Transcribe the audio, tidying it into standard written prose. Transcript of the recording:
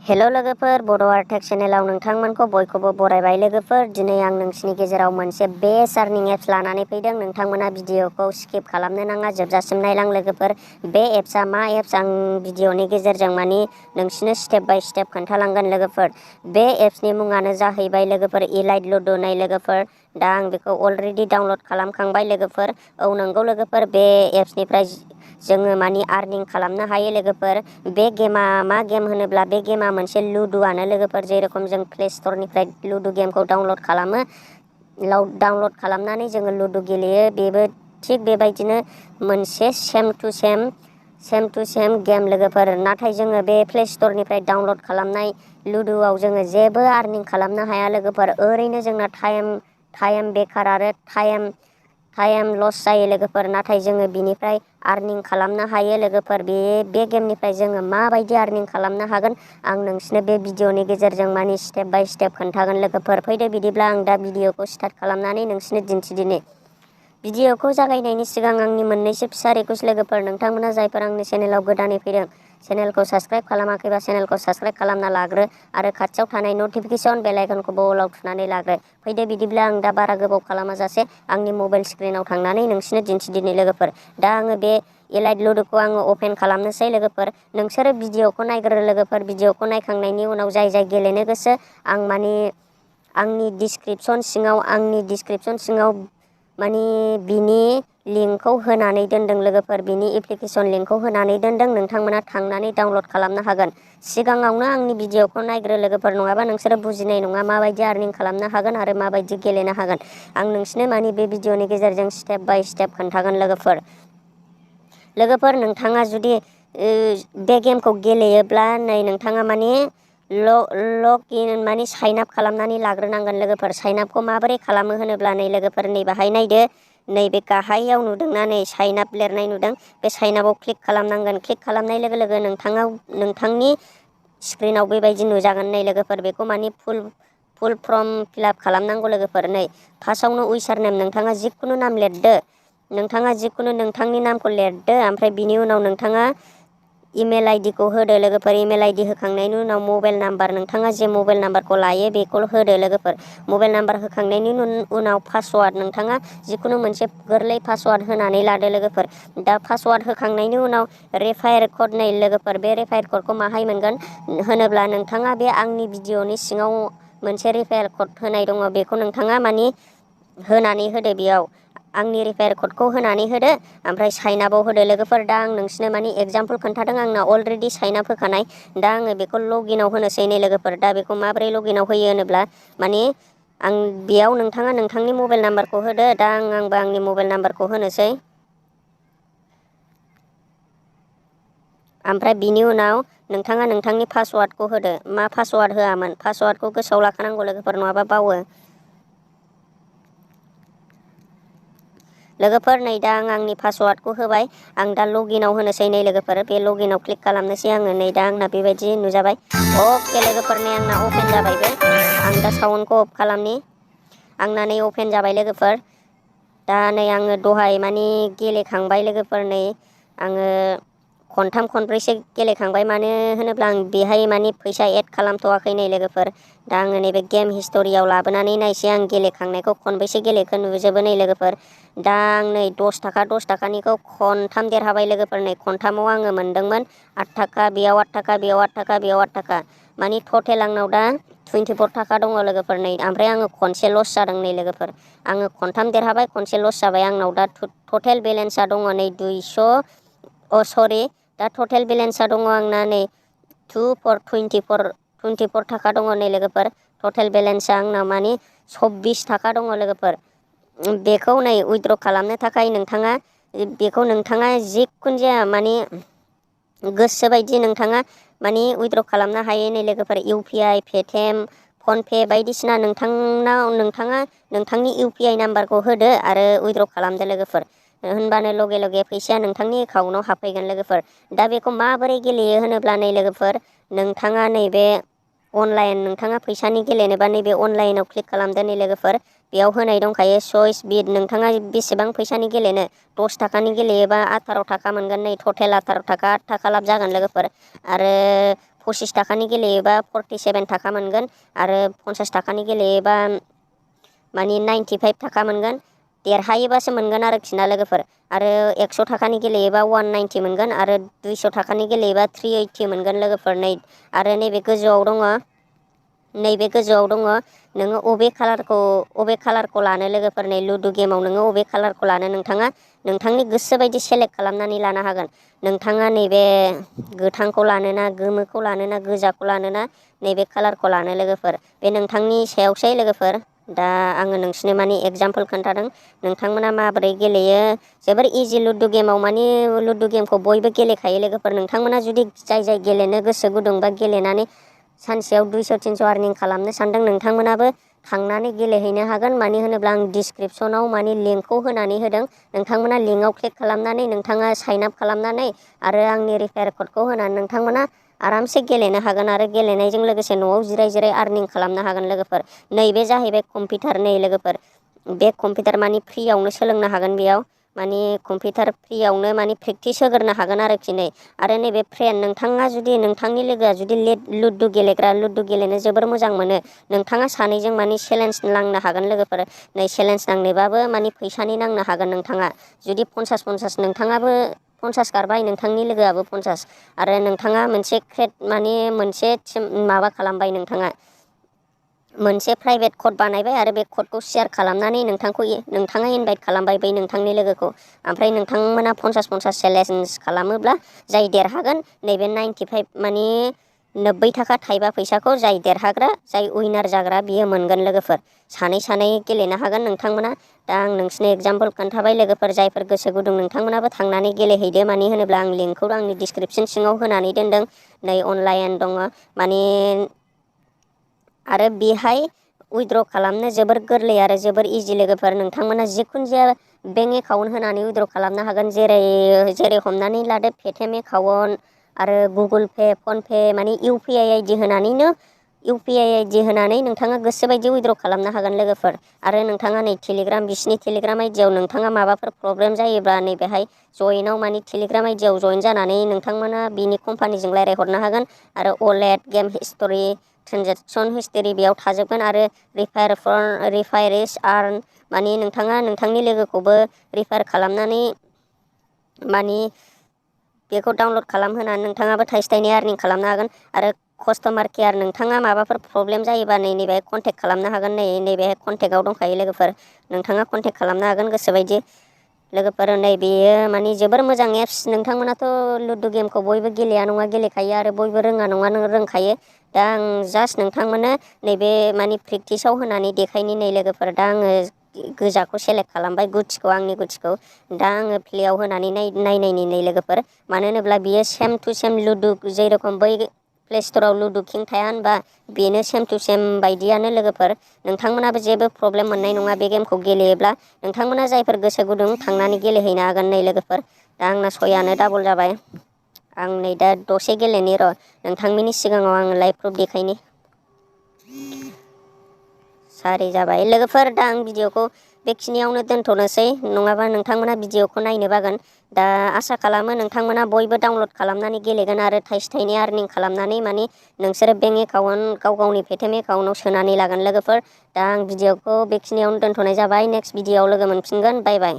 Hello लोगोफोर, बड' Artech चेनेलाव नोंथांमोनखौ बयखौबो बरायबाय। लोगोफोर, दिनै आं नोंसिनि गेजेराव मोनसे बेस्ट आर्निं एप्स लानानै फैदों। नोंथांमोना भिडिअखौ स्किप खालामनो नाङा, जोबजासिम नायलां लोगोफोर। बे एप्सआ मा एप्स आं भिडिअनि गेजेरजों नोंसिनो स्टेप बाय स्टेप खोन्थालांगोन लोगोफोर। बे एप्सनि मुङानो जाहैबाय लोगोफोर इलाइट लुड' नै लोगोफोर। दा आं बेखौ अलरेडि डाउनलड खालामखांबाय लोगोफोर। औ नंगौ लोगोफोर, बे एप्सनिफ्राय जोङो आर्निं खालामनो हायो लोगोफोर। बे गेमा मा गेम होनोब्ला बे गेमा मोनसे लुडुआनो लोगोफोर। जेरखम जों प्ले स्टरनिफ्राय लुडु गेमखौ डाउनलड खालामो, डाउनलड खालामनानै जोङो लुडु गेलेयो, बेबो थिग बेबायदिनो मोनसे सेम टु सेम गेम लोगोफोर। नाथाय जोङो बे प्ले स्टरनिफ्राय डाउनलड खालामनाय लुडुआव जोङो जेबो आर्निं खालामनो हाया लोगोफोर। ओरैनो जोंना टाइम बेकार आरो टाइम लस जायो लोगोफोर। नाथाय जोङो बिनिफ्राय आर्निं खालामनो हायो लोगोफोर। बे गेमनिफ्राय जोङो माबायदि आर्निं खालामनो हागोन आं नोंसिनो बे भिडिअनि गेजेरजों स्टेप बाय स्टेप खोन्थागोन लोगोफोर। फैदो बिदिब्ला आं दा भिडिअखौ स्टार्ट खालामनानै नोंसिनो दिन्थिदिनि। भिडिअखौ जागायनायनि सिगां आंनि मोननैसो फिसा रिक्वेस्ट लोगोफोर, नोंथांमोना जायफोर आंनि चेनेलाव गोदानै फैदों, चेनेलखौ साबस्क्राइब खालामाखैबा चेनेलखौ साबस्क्राइब खालामना लाग्रो आरो खाथियाव थानाय नटिफिकेसन बेल आइकनखौबो अलाव थुनानै लाग्रो। फैदो बिदिब्ला आं दा बारा गोबाव खालामाजासे आंनि मबाइल स्क्रिनाव थांनानै नोंसिनो दिन्थिदिनि लोगोफोर। दा आङो बे इलाइट लुडुखौ आङो अपेन खालामनोसै लोगोफोर। नोंसोरो भिडिअखौ नायग्रो लोगोफोर। भिडिअखौ नायखांनायनि उनाव जाय गेलेनो गोसो, आं आंनि डिसक्रिपसन सिङाव बिनि लिंकखौ होनानै दोनदों लोगोफोर। बिनि एप्लिकेसन लिंकखौ होनानै दोनदों, नोंथांमोना थांनानै डाउनलड खालामनो हागोन। सिगाङावनो आंनि भिडिअखौ नायग्रो लोगोफोर, नङाबा नोंसोरो बुजिनाय नङा माबायदि आर्निं खालामनो हागोन आरो माबायदि गेलेनो हागोन। आं नोंसिनो बे भिडिअनि गेजेरजों स्टेप बाय स्टेप खोन्थागोन लोगोफोर। नोंथाङा जुदि बे गेमखौ गेलेयोब्ला नोंथाङा लग इन साइन आप खालामनानै लाग्रोनांगोन लोगोफोर। साइन आपखौ माबोरै खालामो होनोब्ला लोगोफोर, बाहाय नायदो, नैबे गाहायाव नुदोंना, साइन आप लिरनाय नुदों, बे साइन आपआव क्लिक खालामनांगोन। क्लिक खालामनाय लोगो लोगो नोंथांनि स्क्रिनाव बेबायदि नुजागोन लोगोफोर। बेखौ फुल फर्म फिलआप खालामनांगौ लोगोफोर। फार्स्टआवनो उइसार नेम, नोंथाङा जिखुनु नाम लिरदो, नोंथांनि नामखौ लिरदो। ओमफ्राय बिनि उनाव नोंथाङा इमेल आइडिखौ होदो लोगोफोर। इमेल आइडि होखांनायनि उनाव मबाइल नाम्बार, नोंथाङा जे मबाइल नाम्बारखौ लायो बेखौ होदो लोगोफोर। मबाइल नाम्बार होखांनायनि उनाव पासवार्ड, नोंथाङा जिखुनु मोनसे गोरलै पासवार्ड होनानै लादो लोगोफोर। दा पासवार्ड होखांनायनि उनाव रेफायर कड लोगोफोर। बे रेफायर कडखौ माहाय मोनगोन होनोब्ला, नोंथाङा बे आंनि भिडिअनि सिङाव मोनसे रेफायर कड होनाय दङ, बेखौ नोंथाङा होनानै होदो। बेयाव आंनि रेफायर कडखौ होनानै होदो, ओमफ्राय साइन आपआव होदो लोगोफोर। दा आं नोंसिनो एगजामपोल खोन्थादों, आंना अलरेडि साइन आप होखानाय। दा आङो बेखौ लगिनाव होनोसै लोगोफोर। दा बेखौ माबोरै लगिनाव होयो होनोब्ला, आं बेयाव नोंथाङा नोंथांनि मबाइल नाम्बारखौ होदो। दा आंबो आंनि मबाइल नाम्बारखौ होनोसै। ओमफ्राय बिनि उनाव नोंथाङा नोंथांनि पासवार्डखौ होदो। मा पासवार्ड होआमोन, पासवार्डखौ गोसोआव लाखानांगौ लोगोफोर, नङाबा बावो लोगोफोर। दा आं आंनि पासवार्डखौ होबाय। आं दा लगिनाव होनोसै लोगोफोर। बे लगिनाव क्लिक खालामनोसै आङो। दा आंना बेबायदि नुजाबाय। अके लोगोफोर, आंना अपेन जाबायबो। आं दा साउन्डखौ अफ खालामनि। आंना अपेन जाबाय लोगोफोर। दा आङो दहाय गेलेखांबाय लोगोफोर। आङो खनथाम खनब्रैसो गेलेखांबाय। मानो होनोब्ला आं बेहाय फैसा एड खालामथ'वाखै लोगोफोर। दा आङो नैबे गेम हिस्ट'रियाव लाबोनानै नायसै आं गेलेखांनायखौ खनबैसे गेलेखो नुजोबो लोगोफोर। दा आं 10 थाखानिखौ खनथाम देरहाबाय लोगोफोर। खनथामाव आङो मोनदोंमोन 8 थाखा, बेयाव 8 थाखा, बेयाव 8 थाखा, बेयाव 8 थाखा। टटेल आंनाव दा 24 थाखा दङ लोगोफोर। ओमफ्राय आङो खनसे लस जादों लोगोफोर। आङो खनथाम देरहाबाय, खनसे लस जाबाय। आंनाव दा टटेल बेलेन्सा दङ 200। दा टटेल बेलेन्सा दङ आंना 24 थाखा दङ लोगोफोर। टटेल बेलेन्सा आंनाव 26 थाखा दङ लोगोफोर। बेखौ उइथड्र खालामनो थाखाय नोंथाङा जिखुनु जाया गोसोबायदि नोंथाङा उइथड्र खालामनो हायो लोगोफोर। इउपिआइ, पेटिएम, फनपे बायदिसिना नोंथाङा नोंथांनि इउपिआइ नाम्बारखौ होदो आरो उइथड्र खालामदो लोगोफोर। होनबानो लगे लगे फैसाया नोंथांनि एकाउन्टाव हाबफैगोन लोगोफोर। दा बेखौ माबोरै गेलेयो होनोब्ला लोगोफोर, नोंथाङा नैबे अनलाइन, नोंथाङा फैसानि गेलेनोबा नैबे अनलाइनाव क्लिक खालामदो लोगोफोर। बेयाव होनाय दंखायो चइस बिट। नोंथाङा बेसेबां फैसानि गेलेनो, 10 थाखानि गेलेयोबा 18 थाखा मोनगोन। टटेल 18 थाखा, 8 थाखा लाब जागोन लोगोफोर। आरो 25 थाखानि गेलेयोबा 47 थाखा मोनगोन आरो 50 थाखानि गेलेयोबा मानि 95 थाखा मोनगोन। देरहायोबासो मोनगोन आरोखि ना लोगोफोर। आरो 100 थाखानि गेलेयोबा 190 मोनगोन आरो 200 थाखानि गेलेयोबा 380 मोनगोन लोगोफोर। नै आरो नैबे गोजौआव दङ, नैबे गोजौआव दङ नोङो अबे कालारखौ लानो लोगोफोर। नै लुदु गेमाव नोङो अबे कालारखौ लानो नोंथाङा नोंथांनि गोसो बायदि सेलेक्ट खालामनानै लानो हागोन। नोंथाङा नैबे गोथांखौ लानोना, गोमोखौ लानोना, गोजाखौ लानोना, नैबे कालारखौ लानो लोगोफोर। बे नोंथांनि सायावसै लोगोफोर। दा आङो नोंसिनो मानि एगजामपोल खोन्थादों, नोंथांमोना माबोरै गेलेयो। जोबोर इजि लुदु गेमाव, मानि लुदु गेमखौ बयबो गेलेखायो लोगोफोर। नोंथांमोना जुदि जाय गेलेनो गोसो गुदुं बा गेलेनानै सानसेयाव 200-300 आर्निं खालामनो सानदों, नोंथांमोनाबो थांनानै गेलेहैनो हागोन। मानो होनोब्ला आं डिसक्रिपसनाव मानि लिंकखौ होनानै होदों। नोंथांमोना लिंकआव क्लिक खालामनानै नोंथाङा साइन आप खालामनानै आरो आंनि रिफार क'डखौ होनानै नोंथांमोना आरामसे गेलेनो हागोन आरो गेलेनायजों लोगोसे न'आव जिराय आर्निं खालामनो हागोन लोगोफोर। नैबे जाहैबाय कम्पिउटार। नै लोगोफोर, बे कम्पिउटार मानि फ्रियावनो सोलोंनो हागोन। बेयाव मानि कम्पिउटार फ्रियावनो मानि प्रेक्टिस होग्रोनो हागोन आरोखि। नै आरो नैबे फ्रेन्ड, नोंथाङा जुदि नोंथांनि लोगोआ जुदि लुदु गेलेग्रा, लुदु गेलेनो जोबोर मोजां मोनो, नोंथाङा सानैजों मानि चेलेन्ज नांनो हागोन लोगोफोर। नै चेलेन्ज नांनोबाबो मानि फैसानि नांनो हागोन। नोंथाङा जुदि 50-50 नोंथाङाबो 50 गारबाय, नोंथांनि लोगोआबो 50 आरो नोंथाङा मोनसे मानि मोनसे माबा खालामबाय, नोंथाङा मोनसे प्राइभेट कड बानायबाय आरो बे कडखौ शेयार खालामनानै नोंथाङा इनभाइट खालामबाय बै नोंथांनि लोगोखौ। ओमफ्राय नोंथांमोना 50-50 चेलेन्ज खालामोब्ला जाय देरहागोन नैबे 95 मानि 90 थाखा थाइबा फैसाखौ जाय देरहाग्रा, जाय उइनार जाग्रा बियो मोनगोन लोगोफोर। सानै गेलेनो हागोन नोंथांमोना। दा आं नोंसिनो एगजाम्पोल खोन्थाबाय लोगोफोर। जायफोर गोसो गुदुं नोंथांमोनाबो थांनानै गेलेहैदो। मानो होनोब्ला आं लिंकखौ आंनि डिसक्रिपसन सिङाव होनानै दोनदों। नै अनलाइन दङ मानि, आरो बेहाय उइद्र' खालामनो जोबोर गोरलै आरो जोबोर इजि लोगोफोर। नोंथांमोना जिखुनु जाया बेंक एकाउन्ट होनानै उइद्र' खालामनो हागोन। जेरै हमनानै लादो पेटिएम एकाउन्ट आरो गुगोल पे, फनपे, मानि UPI आइडि होनानैनो UPI आइडि होनानै नोंथाङा गोसोबायदि उइद्र' खालामनो हागोन लोगोफोर। आरो नोंथाङा नै टेलिग्राम, बिसिनि टेलिग्राम आइडियाव नोंथाङा माबाफोर प्रब्लेम जायोब्ला नैबेहाय जयेनाव मानि टेलिग्राम आइडियाव जयेन जानानै नोंथांमोना बिनि कम्पानिजों रायज्लायहरनो हागोन। आरो wallet, game history, transaction history बेयाव थाजोबगोन। आरो रिफारिस आर्न, मानि नोंथाङा नोंथांनि लोगोखौबो रिफार खालामनानै मानि बेखौ डाउनलड खालामहोनानै नोंथाङाबो थाइसे थाइनै आर्निं खालामनो हागोन। आरो कास्टमार केयार, नोंथाङा माबाफोर प्रब्लेम जायोबा नैबेहाय कन्टेक्ट खालामनो हागोन। नैबेहाय कन्टेक्टआव दंखायो लोगोफोर। नोंथाङा कन्टेक्ट खालामनो हागोन गोसोबायदि लोगोफोर। नै बेयो मानि जोबोर मोजां एप्स। नोंथांमोनाथ' लुदु गेमखौ बयबो गेलेया नङा गेलेखायो आरो बयबो रोङा नङा रोंखायो। दा आं जास्ट नोंथांमोननो नैबे मानि प्रेक्टिसाव होनानै देखायनि। नै लोगोफोर, दा आङो गोजाखौ सेलेक्ट खालामबाय, आंनि गुथिखौ दा आङो प्लेयाव होनानै नायनायनि। नै लोगोफोर, मानो होनोब्ला बियो सेम टु सेम लुदु, जेरखम बै प्ले स्ट'राव लुदु किं थाया होनबा, बेनो सेम टु सेम बायदियानो लोगोफोर। नोंथांमोनाबो जेबो प्रब्लेम मोननाय नङा बे गेमखौ गेलेयोब्ला। नोंथांमोना जायफोर गोसो गुदुं थांनानै गेलेहैनो हागोन। नै लोगोफोर, दा आंना 6आनो डाबल जाबाय। आं नै दा दसे गेलेनि र', नोंथांमोननि सिगाङाव आङो लाइभ प्रुफ देखायनि। 4 जाबाय लोगोफोर। दा आं भिडिअखौ बेखिनियावनो दोनथ'नोसै, नङाबा नोंथांमोना भिडिअखौ नायनो बागोन। दा आसा खालामो नोंथांमोना बयबो डाउनलड खालामनानै गेलेगोन आरो थाइसे थाइनै आर्निं खालामनानै मानि नोंसोरो बेंक एकाउन्ट गावनि पेटिएम एकाउन्टाव सोनानै लागोन लोगोफोर। दा आं भिडिअखौ बेखिनियावनो दोनथ'नाय जाबाय। नेक्स्ट भिडिअआव लोगो मोनफिनगोन। बाय बाय।